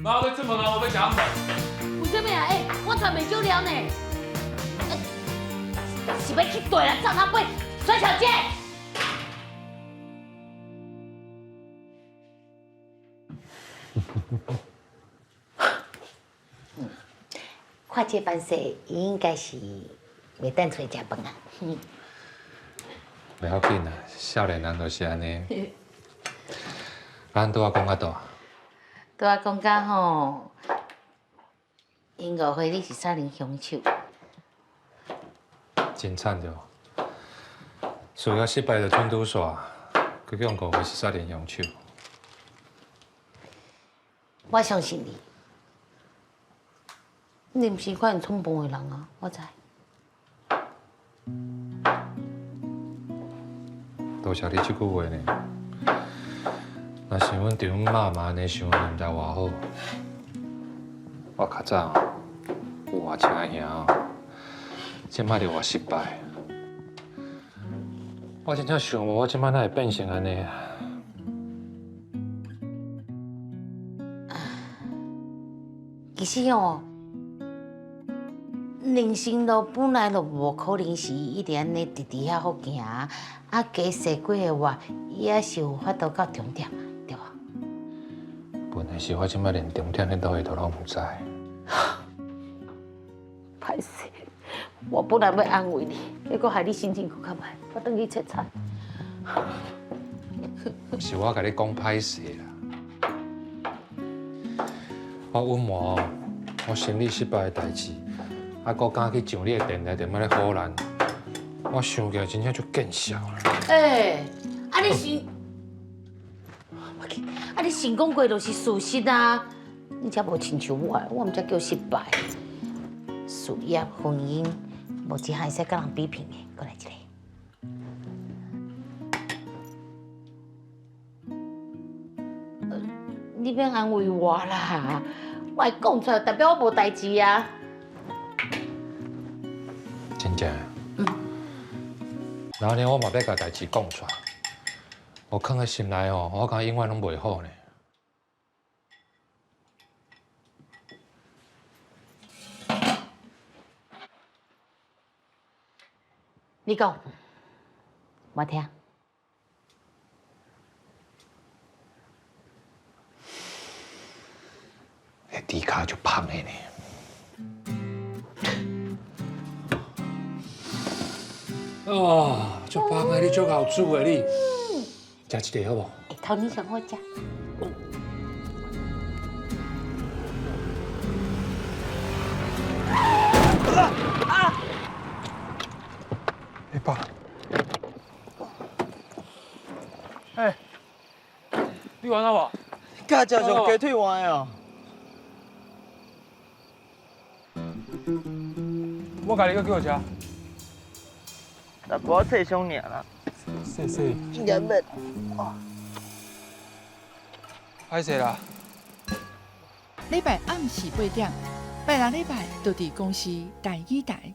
妈，我要出门啊，我欲食暗饭。为啥物啊？欸，我揣袂少料呢。是欲去对啦，走哪尾？孙小姐。看这班势，伊应该是袂等出来食饭啊。袂要紧啦，少年人就是按呢。咱拄仔讲甲佗？拄仔讲甲吼，𪜶误会你是杀人凶手。真惨著，事业失败就准拄煞，阁予人误会是杀人凶手。我相信你，你毋是款冲动的人啊，我知。多谢你這句話呢。若是阮丈母媽嘛按呢想，毋知偌好。我較早有偌車兄，這擺就偌失敗。我真正想無，我這擺哪會變成按呢啊？其實哦，人生路本來就無可能是一直按呢直直遐好行，啊，加踅幾个月，伊也是有法度到終點啊，對無？問題是我這擺連終點佇佗位都攏毋知。歹勢，我本來欲安慰你，結果害你心情閣較歹，我轉去切菜。是我共你講歹勢啦。我隱瞞我生理失敗的代誌，啊，閣敢去上你的電台節目咧唬爛，我想起來真正足見笑啦。欸，啊你是，啊你成功過就是事實啊，你才無親像我，我毋才叫失敗。事業、婚姻，無一項會使佮人比拼的。閣來一个。你免安慰我啦，我會講出來，代表我無代誌啊。真正？嗯。然後呢，我嘛欲共代誌講出來，我囥佇心內哦，我感覺永遠攏袂好呢。你講，我聽。彼豬跤足芳的呢。哦，足芳的，你足𠢕煮的你，食一个好無？欸，頭你上好食。欸爸，欸，你完了無？駕照上雞腿換的哦。我共你閣叫車。淡薄仔擦傷爾啦。細細。應該免。歹勢啦。禮拜暗時8點，拜六禮拜就佇公視台語台。